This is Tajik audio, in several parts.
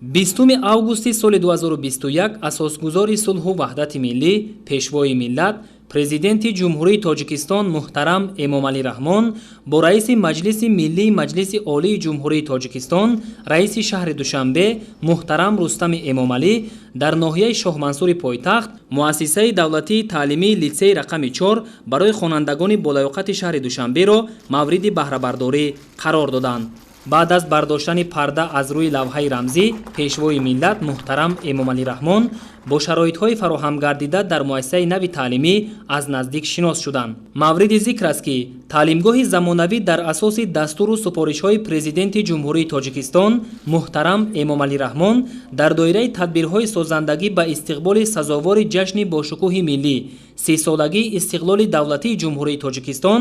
20 августи соли 2021 асосгузори сулҳу ваҳдати миллӣ, Пешвои миллат, Президенти Ҷумҳурии Тоҷикистон муҳтарам Эмомалӣ Раҳмон бо раиси Маҷлиси Миллии Маҷлиси Олии Ҷумҳурии Тоҷикистон, раиси шаҳри Душанбе муҳтарам Рустами Эмомалӣ дар ноҳияи Шоҳмансури пойтахт муассисаи давлатии таълимии литсейи рақами 4 барои хонандагони болаёқати шаҳри Душанберо мавриди баҳрабардорӣ қарор доданд. Баъд аз бардоштани парда аз рӯи лавҳаи рамзӣ, Пешвои миллат муҳтарам Эмомалӣ Раҳмон бо шароитҳои фароҳамгардида дар муассисаи нави таълимӣ аз наздик шинос шуданд. Мавриди зикр аст, ки таълимгоҳи замонавӣ дар асоси дастуру супоришҳои Президенти Ҷумҳурии Тоҷикистон муҳтарам Эмомалӣ Раҳмон дар доираи тадбирҳои созандагӣ ба истиқболи сазовори ҷашни бошукӯҳи миллӣ, 30-солагии истиқлоли давлатии Ҷумҳурии Тоҷикистон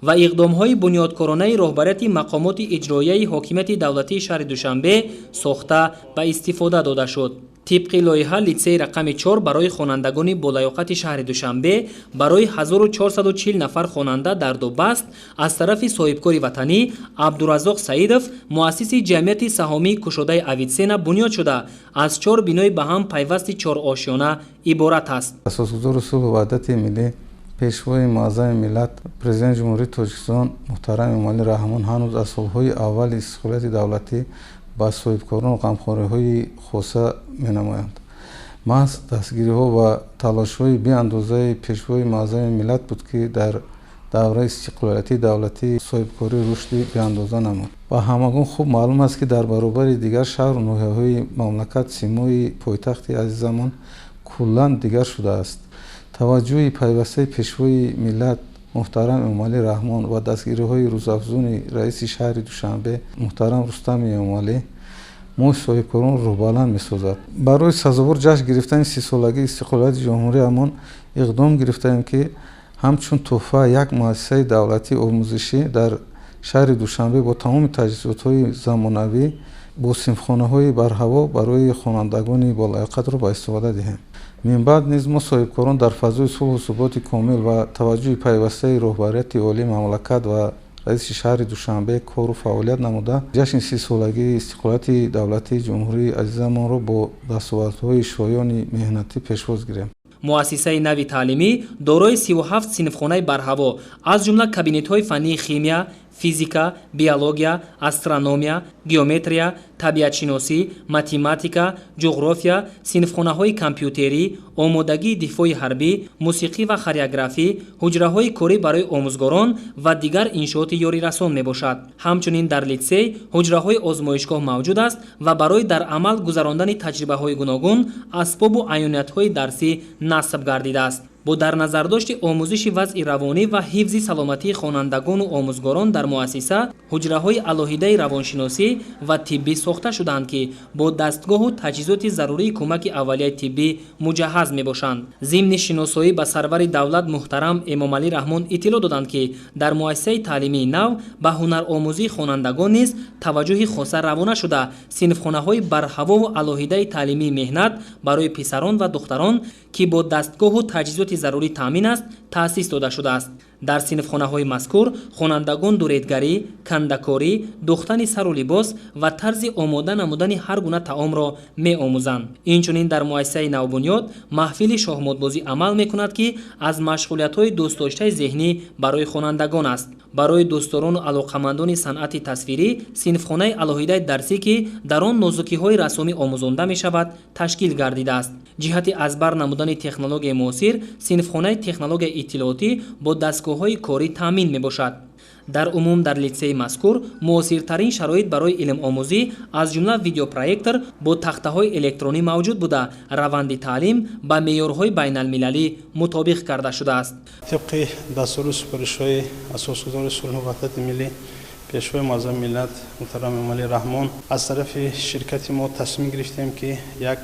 ва иқдомҳои бунёдкоронаи роҳбарияти мақомоти иҷроияи ҳокимияти давлатии шаҳри Душанбе сохта ба истифода дода шуд. Тибқи лоиҳа, литсейи рақами 4 барои хонандагони болаёқати шаҳри Душанбе барои 1440 нафар хонанда дар ду баст аз тарафи соҳибкори ватанӣ Абдураззоқ Саидов, муассиси ҷамъияти саҳомии кушодаи «Авитсена» бунёд шуда, аз чор бинои ба ҳам пайвасти чорошёна иборат аст. Асосгузори сулҳу ваҳдати миллӣ, Пешвои муаззами миллат, Президенти Ҷумҳурии Тоҷикистон муҳтарам Эмомалӣ Раҳмон ҳанӯз аз солҳои аввали истиқлолияти давлатӣ ба соҳибкорон ғамхориҳои хоса менамоянд. Маҳз дастгириҳо ва талошҳои беандозаи Пешвои муаззами миллат буд, ки дар давраи истиқлолиятии давлатӣ соҳибкорӣ рушди беандоза намуд. Ба ҳамагон хуб маълум аст, ки дар баробари дигар шаҳру ноҳияҳои мамлакат симои пойтахти азизамон куллан дигар шудааст. Таваҷҷӯҳи пайвастаи Пешвои миллат муҳтарам Эмомалӣ Раҳмон ва дастгириҳои рӯзафзуни раиси шаҳри Душанбе муҳтарам Рустами Эмомалӣ мо соҳибкорон рӯҳбаланд месозад. Барои сазовор ҷашн гирифтани 30-солагии истиқлолияти ҷумҳуриямон иқдом гирифтаем, ки ҳамчун тӯҳфа як муассисаи давлатии омӯзишӣ дар шаҳри Душанбе бо тамоми таҷҳизотҳои замонавӣ, бо синфхонаҳои барҳаво барои хонандагони болаёқатро ба истифода диҳем. Минбаъд низ мо соҳибкорон дар фазои сулҳу суботи комил ва таваҷҷӯҳи пайвастаи роҳбарияти олии мамлакат ва раиси шаҳри Душанбе кору фаъолият намуда, ҷашни 30-солагии истиқлолияти давлатии ҷумҳурии азизамонро бо дастовардҳои шоёни меҳнатӣ пешвоз гирем. Муассисаи нави таълимӣ дорои 37 синфхонаи барҳаво, аз ҷумла кабинетҳои фаннии химия, физика, биология, астрономия, геометрия, табиатшиносӣ, математика, ҷуғрофия, синфхонаҳои компютерӣ, омодагии дифои ҳарбӣ, мусиқӣ ва хореографӣ, ҳуҷраҳои корӣ барои омӯзгорон ва дигар иншооти ёрирасон мебошад. Ҳамчунин дар литсей ҳуҷраҳои озмоишгоҳ мавҷуд аст ва барои дар амал гузарондани таҷрибаҳои гуногун асбобу аёниятҳои дарсӣ насб гардидааст. Бо дар назардошти омӯзиши вазъи равонӣ ва ҳифзи саломатии хонандагону омӯзгорон дар муассиса ҳуҷраҳои алоҳидаи равоншиносӣ ва тиббӣ сохта шудаанд, ки бо дастгоҳу таҷҳизоти зарурии кӯмаки аввалияи тиббӣ муҷаҳҳаз мебошанд. Зимни шиносоӣ ба сарвари давлат муҳтарам Эмомалӣ Раҳмон иттилоъ доданд, ки дар муассисаи таълимии нав ба ҳунаромӯзии хонандагон низ таваҷҷӯҳи хоса равона шуда, синфхонаҳои барҳавову алоҳидаи таълимии меҳнат барои писарон ва духтарон, ки бо дастгоҳу таҷҳизоти зарурӣ таъмин аст, таъсис дода шудааст. Дар синфхонаҳои мазкур хонандагон дуредгарӣ, кандакорӣ, духтани сару либос ва тарзи омода намудани ҳар гуна таомро меомӯзанд. Инчунин дар муассисаи навбунёд маҳфили шоҳмотбозӣ амал мекунад, ки аз машғулиятҳои дӯстдоштаи зеҳнӣ барои хонандагон аст. Барои дӯстдорону алоқамандони санъати тасвирӣ синфхонаи алоҳидаи дарсӣ, ки дар он нозукиҳои рассомӣ омӯзонда мешавад, ташкил гардидааст. Ҷиҳати аз бар намудани технологияи муосир синфхонаи технологияи иттилоотӣ бо дастгоҳҳои корӣ таъмин мебошад. Дар умум дар литсейи мазкур муосиртарин шароит барои илмомӯзӣ, аз ҷумла видеопроектор бо тахтаҳои электронӣ мавҷуд буда, раванди таълим ба меъёрҳои байналмилалӣ мутобиқ карда шудааст. Тибқи дастуру супоришҳои асосгузори сулҳу ваҳдати миллӣ, Пешвои муаззами миллат муҳтарам Эмомалӣ Раҳмон аз тарафи ширкати мо тасмим гирифтем, ки як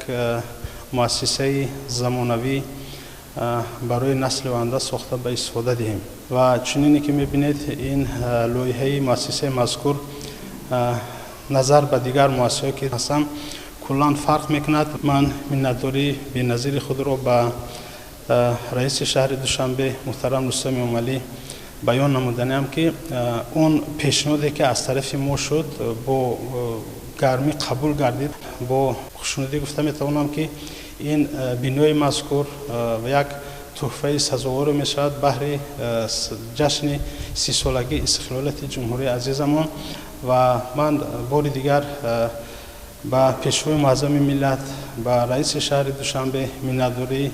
муассисаи замонавӣ барои насли оянда сохта ба истифода диҳем. Ва чунине ки мебинед, ин лоиҳаи муассисаи мазкур назар ба дигар муассисаҳое ки ҳастанд, куллан фарқ мекунад. Ман миннатдории беназири худро ба раиси шаҳри Душанбе муҳтарам Рустами Эмомалӣ баён намуданиам, ки он пешниҳоде, ки аз тарафи мо шуд, бо гармӣ қабул гардид. Бо хушнудӣ гуфта метавонам, ки ин бинои мазкур як тӯҳфаи сазоворе мешавад баҳри ҷашни 30-солагии истиқлолияти ҷумҳурии азизамон. Ва ман бори дигар ба Пешвои муаззами миллат, ба раиси шаҳри Душанбе миннатдории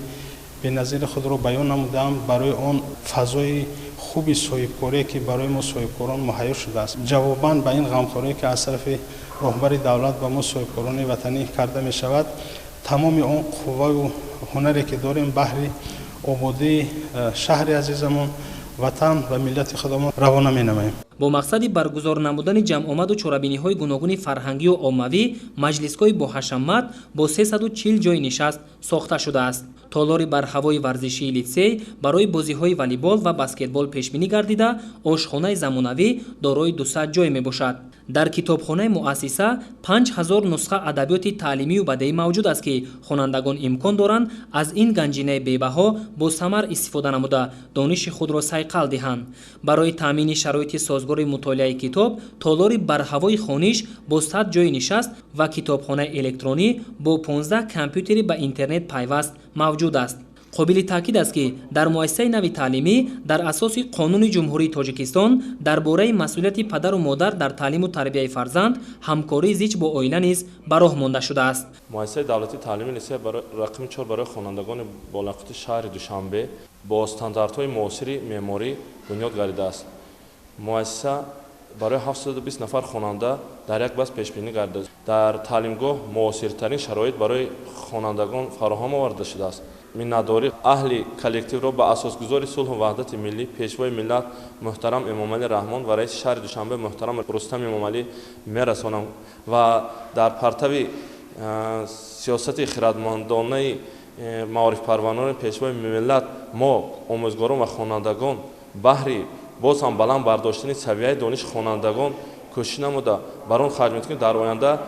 беназири худро баён намудам барои он фазои хуби соҳибкорие, ки барои мо соҳибкорон муҳайё шудааст. Ҷавобан ба ин ғамхорие, ки аз тарафи роҳбари давлат ба мо соҳибкорони ватанӣ карда мешавад, тамоми он қувваю ҳунаре, ки дорем, баҳри ободии шаҳри азизамон, ватан ва миллати худамон равона менамоем. Бо мақсади баргузор намудани ҷамъомаду чорабиниҳои гуногуни фарҳангию оммавӣ маҷлисгоҳи боҳашамат бо 340 ҷойи нишаст сохта шудааст. Толори барҳавои варзишии литсей барои бозиҳои волейбол ва баскетбол пешбинӣ гардида, ошхонаи замонавӣ дорои 200 ҷой мебошад. Дар китобхонаи муассиса 5000 нусха адабиёти таълимию бадеӣ мавҷуд аст, ки хонандагон имкон доранд аз ин ганҷинаи бебаҳо бо самар истифода намуда, дониши худро сайқал диҳанд. Барои таъмини шароити созгори мутолиаи китоб толори барҳавои хониш бо 100 ҷойи нишаст ва китобхонаи электронӣ бо 15 компютери ба интернет пайваст мавҷуд аст. Қобили таъкид аст, ки дар муассисаи нави таълимӣ дар асоси Қонуни Ҷумҳурии Тоҷикистон дар бораи масъулияти падару модар дар таълиму тарбияи фарзанд ҳамкории зич бо оила низ ба роҳ монда шудааст. Муассисаи давлатии таълимии литсей рақами 4 барои хонандагони болаёқати шаҳри Душанбе бо стандартҳои муосири меъморӣ бунёд гардидааст. Муассиса барои 720 нафар хонанда дар як баст пешбинӣ гардидааст. Дар таълимгоҳ муосиртарин шароит барои хонандагон фароҳам оварда шудааст. Миннатдорӣ аҳли коллективро ба асосгузори сулҳу ваҳдати миллӣ, Пешвои миллат муҳтарам Эмомалӣ Раҳмон ва раиси шаҳри Душанбе муҳтарам Рустам Эмомалӣ мерасонам ва дар партави сиёсати хирадмандонаи маорифпарварони Пешвои миллат мо, омӯзгорон ва хонандагон, баҳри боз ҳам баланд бардоштани савияи дониши хонандагон кӯшиш намуда, бар он харҷ мекунем, дар оянда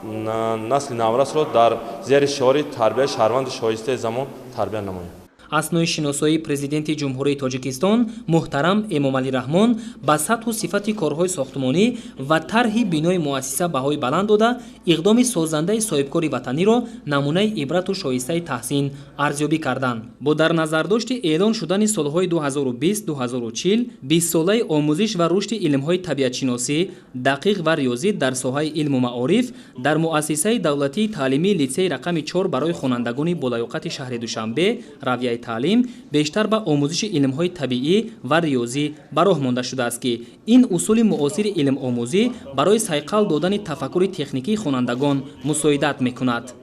насли наврасро дар зери шиори тарбияи шаҳрванди шоистаи замон тарбия намоем. Аснои шиносоии Президенти Ҷумҳурии Тоҷикистон муҳтарам Эмомалӣ Раҳмон ба сатҳу сифати корҳои сохтмонӣ ва тарҳи бинои муассиса баҳои баланд дода, иқдоми созандаи соҳибкори ватаниро намунаи ибрату шоистаи таҳсин арзёбӣ карданд. Бо дар назардошти эълон шудани солҳои 2020-2040 бистсолаи омӯзиш ва рушди илмҳои табиатшиносӣ, дақиқ ва риёзӣ дар соҳаи илму маориф, дар муассисаи давлатии таълимии литсеи рақами 4 барои хонандагони болаёқати шаҳри Душанбе равияи таълим бештар ба омӯзиши илмҳои табиӣ ва риёзӣ ба роҳ монда шудааст, ки ин усули муосири илмомӯзӣ барои сайқал додани тафаккури техникии хонандагон мусоидат мекунад.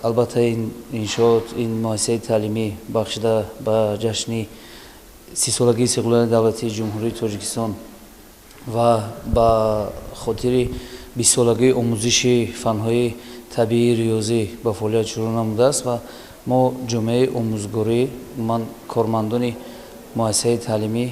Албатта, ин иншоот, ин муассисаи таълимӣ бахшида ба ҷашни 30-солагии истиқлолияти давлатии Ҷумҳурии Тоҷикистон ва ба хотири 20-солагии омӯзиши фанҳои табиии риёзӣ ба фаъолият шурӯъ намудааст ва мо, ҷомеаи омӯзгорӣ, ман, кормандони муассисаи таълимӣ,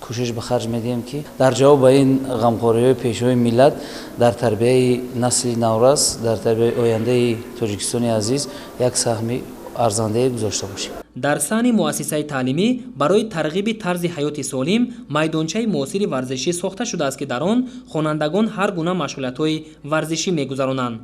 кӯшиш ба харҷ медиҳем, ки дар ҷавоб ба ин ғамхориҳои Пешвои миллат дар тарбияи насли наврас, дар тарбияи ояндаи Тоҷикистони азиз як саҳми арзандае гузошта бошем. Дар саҳни муассисаи таълимӣ барои тарғиби тарзи ҳаёти солим майдончаи муосири варзишӣ сохта шудааст, ки дар он хонандагон ҳар гуна машғулиятҳои варзишӣ мегузаронанд.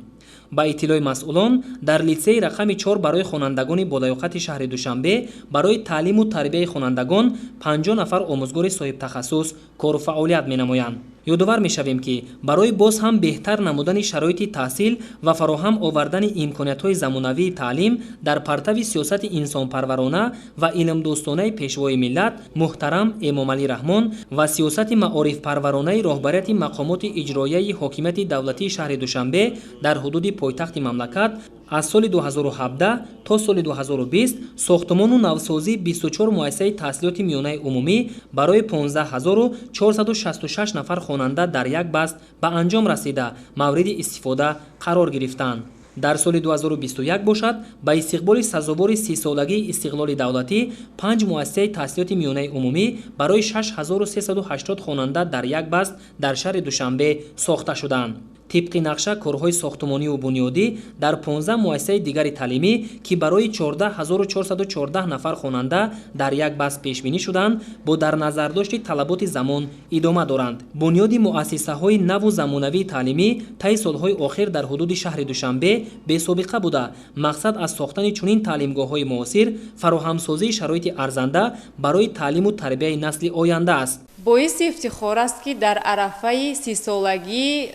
Ба иттилои масъулон, дар литсеи рақами 4 барои хонандагони болаёқати шаҳри Душанбе барои таълиму тарбияи хонандагон 50 нафар омӯзгори соҳибтахассус кору фаъолият менамоянд. Ёдовар мешавем, ки барои боз ҳам беҳтар намудани шароити таҳсил ва фароҳам овардани имкониятҳои замонавии таълим дар партави сиёсати инсонпарварона ва илмдӯстонаи Пешвои миллат муҳтарам Эмомалӣ Раҳмон ва сиёсати маорифпарваронаи роҳбарияти мақомоти иҷроияи ҳокимияти давлатии шаҳри Душанбе дар ҳудуди пойтахти мамлакат аз соли 2017 то соли 2020 сохтмону навсозии 24 муассисаи таҳсилоти миёнаи умумӣ барои 15 466 нафар хонанда дар як баст ба анҷом расида, мавриди истифода қарор гирифтанд. Дар соли 2021 бошад, ба истиқболи сазовори 30-солагии истиқлоли давлатӣ панҷ муассисаи таҳсилоти миёнаи умумӣ барои 6380 хонанда дар як баст дар шаҳри Душанбе сохта шуданд. Тибқи нақша, корҳои сохтумониву бунёдӣ дар 15 муассисаи дигари таълимӣ, ки барои 14 414 нафар хонанда дар як баст пешбинӣ шудаанд, бо дар назардошти талаботи замон идома доранд. Бунёди муассисаҳои наву замонавии таълимӣ таи солҳои охир дар ҳудуди шаҳри Душанбе бесобиқа буда, мақсад аз сохтани чунин таълимгоҳҳои муосир фароҳамсозии шароити арзанда барои таълиму тарбияи насли оянда аст. Боиси ифтихор аст, ки дар арафаи 30-солагии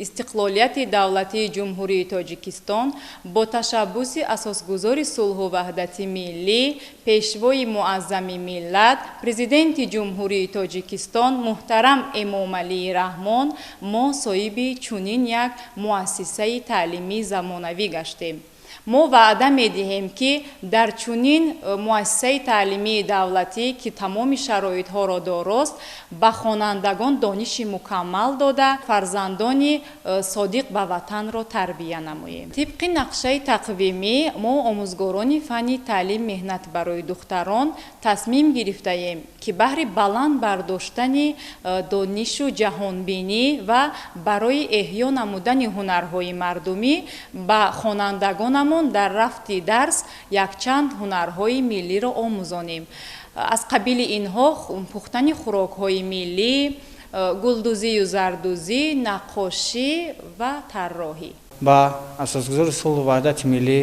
истиқлолияти давлатии Ҷумҳурии Тоҷикистон бо ташаббуси Асосгузори сулҳу ваҳдати миллӣ, Пешвои муаззами миллат, Президенти Ҷумҳурии Тоҷикистон муҳтарам Эмомалӣ Раҳмон мо соҳиби чунин як муассисаи таълимии замонавӣ гаштем. Мо ваъда медиҳем, ки дар чунин муассисаи таълимии давлатӣ, ки тамоми шароитҳоро дорост, ба хонандагон дониши мукаммал дода, фарзандони содиқ ба ватанро тарбия намоем. Тибқи нақшаи тақвимӣ, мо, омӯзгорони фанни таълим меҳнат барои духтарон, тасмим гирифтаем, ки баҳри баланд бардоштани донишу ҷаҳонбинӣ ва барои эҳё намудани ҳунарҳои мардумӣ ба хонандагонамон дар рафти дарс якчанд ҳунарҳои миллиро омӯзонем. Аз қабили инҳо пухтани хӯрокҳои миллӣ, гулдӯзию зардӯзӣ, наққошӣ ва тарроҳӣ. Ба Асосгузори сулҳу ваҳдати миллӣ,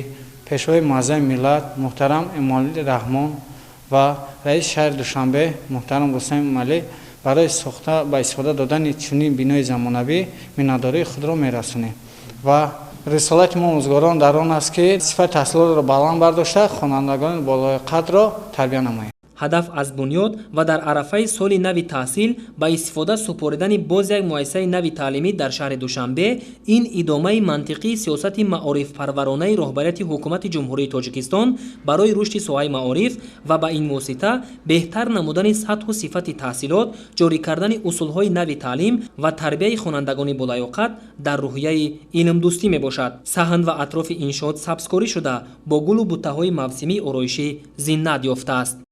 Пешвои муаззами миллат муҳтарам Эмомалӣ Раҳмон ва раиси шаҳри Душанбе муҳтарам Рустам Эмомалӣ барои сохта ба истифода додани чунин бинои замонавӣ миннатдории худро мерасонем ва рисолати мо, омӯзгорон, дар он аст, ки сифати таҳсилотро баланд бардошта, хонандагони болоқадро тарбия намоем. Ҳадаф аз бунёд ва дар арафаи соли нави таҳсил ба истифода супоридани боз як муассисаи нави таълимӣ дар шаҳри Душанбе ин идомаи мантиқии сиёсати маорифпарваронаи роҳбарияти Ҳукумати Ҷумҳурии Тоҷикистон барои рушди соҳаи маориф ва ба ин восита беҳтар намудани сатҳу сифати таҳсилот, ҷорӣ кардани усулҳои нави таълим ва тарбияи хонандагони болаёқат дар рӯҳияи илмдӯстӣ мебошад. Саҳн ва атрофи иншоот сабзкорӣ шуда, бо гулу буттаҳои мавсимии ороишӣ зиннат ёфтааст.